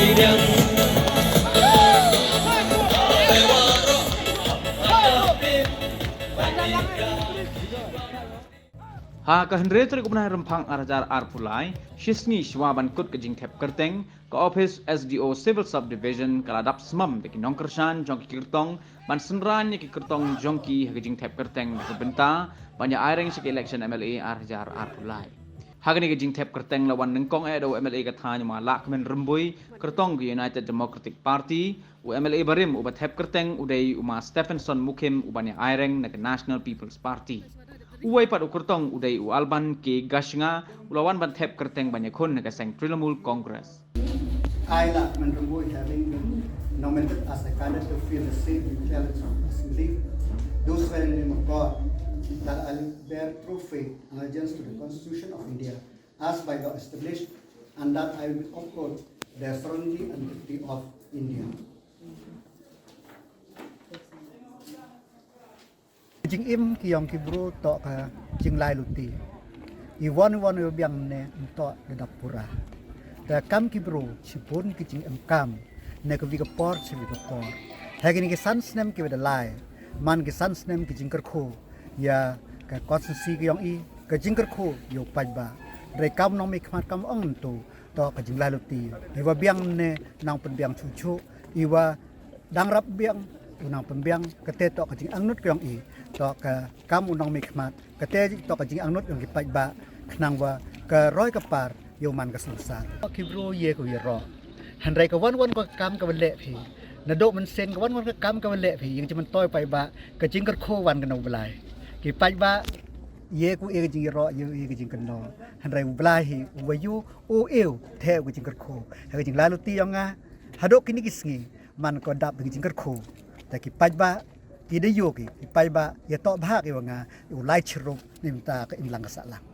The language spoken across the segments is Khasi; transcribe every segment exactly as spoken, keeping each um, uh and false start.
Ha ka hynriew tarik u bnai Rymphang ar hajar arphew lai, shisngi shuwa ban kut ka jingthep kyrteng, ka ophis S D O Civil Subdivision ka la dap smam da ki nongkyrshan jong ki kyrtong ban synran ïa ki kyrtong jong ki ha ka jingthep kyrteng na ka bynta ban ïa aireng sha ka election M L A ar hajar arphew lai. Ha kane ka jingthep kyrteng la wan nyngkong eh da u M L A ka thaiñ u ma Lahkmen Rymbui, kyrtong ka United Democratic Party, u M L A barim uba thep kyrteng u dei u ma Stephenson Mukhim uban ïa aireng na ka National People's Party. Uwei pat u kyrtong u dei u Alban K Gashnga, u la wan ban thep kyrteng ban ïakhun na ka seng Trinamool Congress. I, Lahkmen Rymbui, having been nominated as a candidate to fill the seat in the election of Assembly, do swear in the name of God that I will bear true faith and allegiance to the Constitution of India as by law established, and that I will uphold the sovereignty and integrity of India. Jingim ki ïong ki bru toh ka jinglai luti. I wan i wan i biang ne ntoh da dap pura. Da kam ki bru shibun ki jingim kam ne ka wi ka por shi wi ka por. Ha kine ki san snem ki wa da lai man ki san snem ki jingkyrkhu ïa ka constituency ki ïong i, ka jingkyrkhu ïa u paidbah. Dei kam nongmihkhmat kam ong ntu toh ka jinglai luti. I wa biang ne nang pynbiang chuchu, i wa dang rap biang u nang pynbiang, kate toh ka jingangnud ka ïong i, toh ka kam u nongmihkhmat, kate toh ka jingangnud ïong ki paidbah, khnang wa ka roi ka par ïa u man ka songsar. Ki bru ïa ka ïaroh. Hynrei ka wan wan ka kam ka wa leh phi. Naduh mynsiem ka wan wan ka kam ka wa leh phi, ïa ka jingmyntoi paidbah, ka jingkyrkhu wan ka na u Blai. Ki paidbah ïa ku ïa ka jingïaroh, ïa ka jingkynnoh. Hynrei u Blai hi u wa ïoh u ïoh te u ka jingkyrkhu. Ha ka jinglai luti ïong nga haduh kine ki sngi man ko dap da ka jingkyrkhu. Te ki paidbah i da ïoh ki, ki paidbah ïa toh bha ki wa nga u lai chirup ni mynta ka imlang ka sahlang.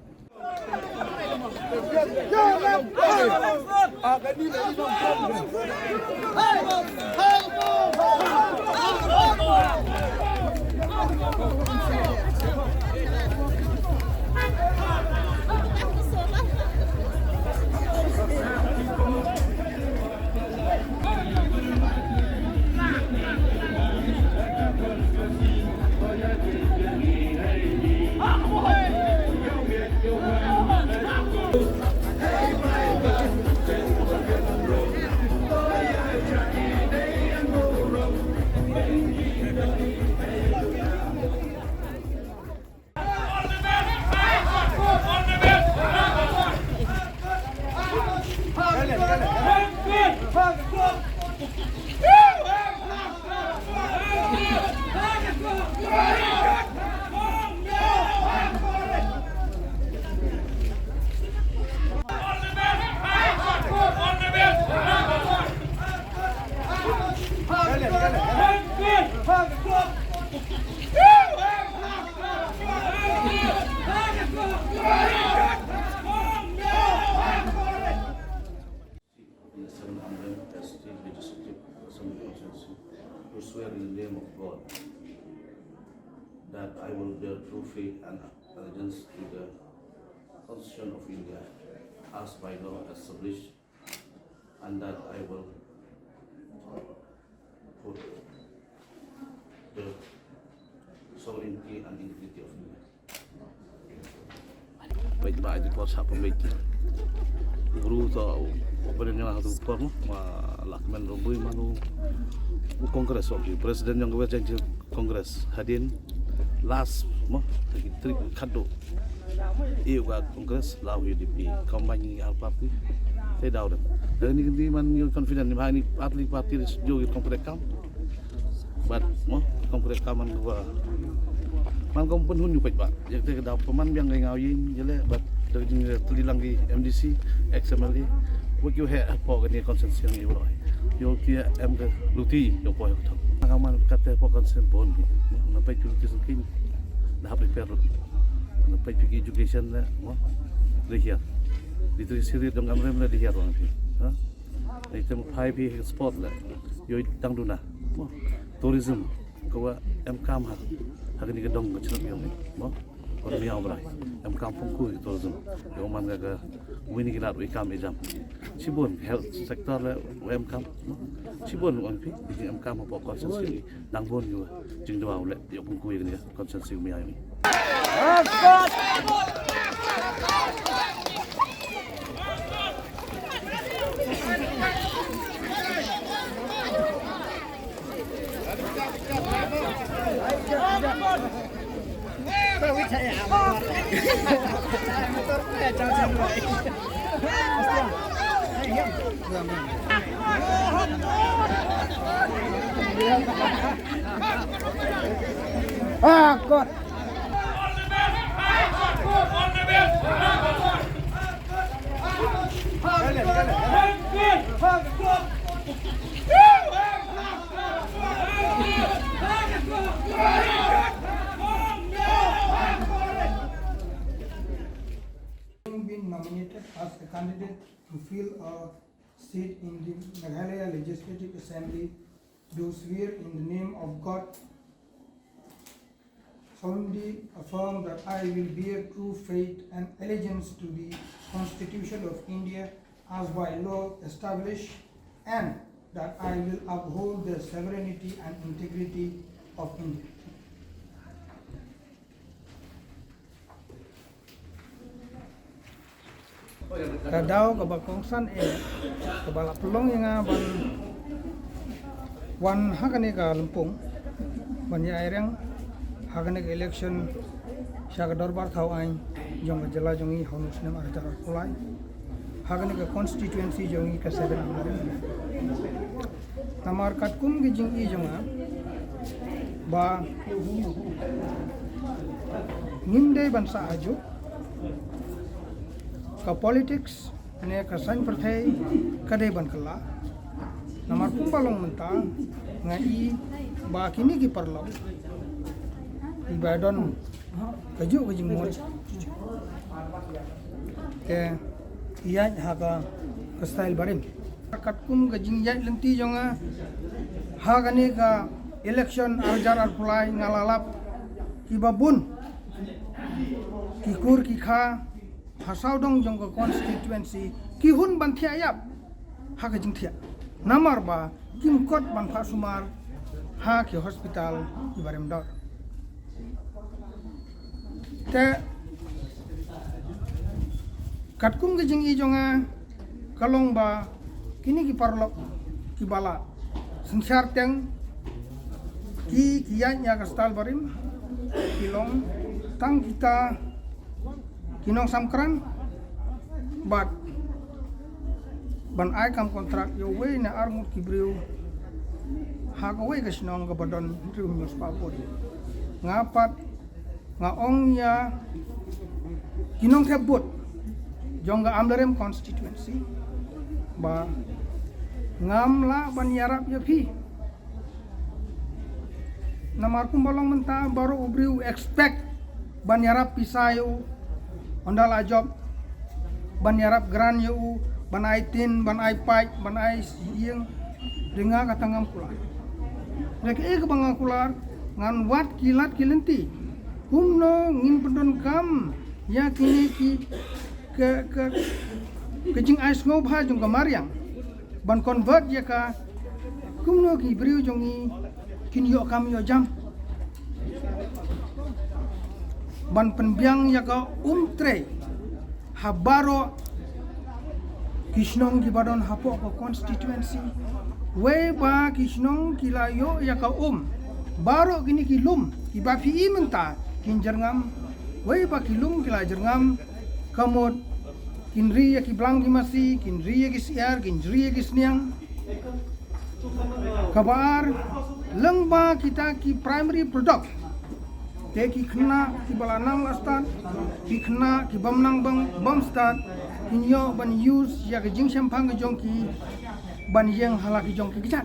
In the seven hundred as Chief Legislative Assembly Constituency, do swear in the name of God that I will bear true faith and allegiance to the Constitution of India as by law established, and that I will uphold the sovereignty and integrity of India. Peit ba ïa ki por sha pynbeit ki. U bru to u pynbeit nga ha tu por mo, ma Lahkmen Rymbui man u Congress, u president jong ka West Jaintia Congress hadien last mo, ki trip khadduh. Ïa u ka Congress la u U D P combine ngi ar party. Te daw de. Te ni ki man ngi confident ni ba ni party party jo ki Congress kam. Bad mo, kam kre ka man ka ba man kam pynhun ïa u paidbah. Ïa te ka daw pynman biang ka ngaw ïing ïa le bad da jing tylli lang ki M D C, ex M L A. Wa ki heh hapoh kane ka constituency ïa u roi. Ïa ki em ka luti ïa u poi ka thong. Nga man kata hapoh constituency bun. Na peit ki luti sngewkhia da hap repair lut. Na peit ki education le mo, da hiar. Literacy rate jong Amrem le da hiar ruh phi. Ha? Ïa te mo phai phi sport le. Ïoh dang duna. Mo, tourism. Ka wa em kam ha, ha kane ka dong ka chnat ïong ni. Mo, wa miaw brai. Em kam pung ku tourism. Ïoh man ka, ka wini ki lad wi kam i jam. Shibun health sector le u em kam, no? Shibun u em pi, u em kam hapoh constituency. Nang bun ïa u jingdawa u leh ïa u pynku ïa kane constituency u mih ïa u. Ah, God. Having been nominated as a candidate to fill a seat in the Meghalaya Legislative Assembly, do swear in the name of God, solemnly affirm that I will bear true faith and allegiance to the Constitution of India as by law established, and that I will uphold the sovereignty and integrity of India. Ka daw kaba kongsan eh, kaba la pynlong ïa nga ban wan ha kane ka lympung, ban ïa ïeng ha kane ka election sha ka dorbar thaw aiñ jong ka jylla jong ngi ha u snem ar hajar arphew lai, ha kane ka constituency jong ngi ka seven Amlarem. Namar katkum ka jingïohi jong nga ba ngim dei ban sah hajuh, ka politics ne ka saiñ pyrthei ka dei ban kylla. Namar kumba long mynta nga i ba kine ki paralok kiba don kajuh ka jingmut ki ïaid ha ka, ka style barim. Katkum ka jingïaid lynti jong nga ha kane ka election ar hajar arphew lai, nga la lap kiba bun ki kur ki kha ha sawdong jong ka constituency ki hun ban thiah ïap ha ka jingthiah, namar ba kim kot ban phah sumar ha ki hospital kiba rem dor. Te katkum ka jingïohi jong nga ka long ba kine ki paralok kiba la synshar teng, ki, ki ïaid ïa ka style barim, ki long tang kita ki nongsamkran bad ban ai kam kontrak ïa uwei na arngut ki briew ha kawei ka shnong kaba don hynriew hynñiew spah vote. Nga pat nga ong ïa ki nongthep vote jong ka Amlarem constituency ba ngam lah ban ïarap ïa phi. Namar kumba long mynta baroh u briew expect ban ïarap pisa ïa u, ynda la jop, ban ïarap grant ïa u, ban ai tin, ban ai paip, ban ai ïing. Te nga kata ngam kular. Te kaei kaba nga kular, ngan wad ki lad ki lynti. Kumno ngin pyndonkam ïa kine ki, ka, ka, ka jingai sngewbha jong ka mariang ban convert ïa ka, kumno ki briew jong ngi kin ïoh kam ïoh jam ban pynbiang ïa ka um trei ha baroh ki shnong kiba don hapoh ka constituency. Wei ba ki shnong ki la ïoh ïa ka um, baroh kine ki lum kiba phi i mynta kin jyrngam, wei ba ki lum ki la jyrngam, ka mut kin ri ïa ki blang ki masi, kin ri ïa ki syiar, kin ri ïa ki sniang. Kaba ar, lyngba kita ki primary product, te ki khynnah kiba la nang la stad, ki khynnah ki bym nang bym, bym stad, kin ïoh ban use ïa ka jingshemphang ka jong ki ban ïeng ha la ki jong ki kjat.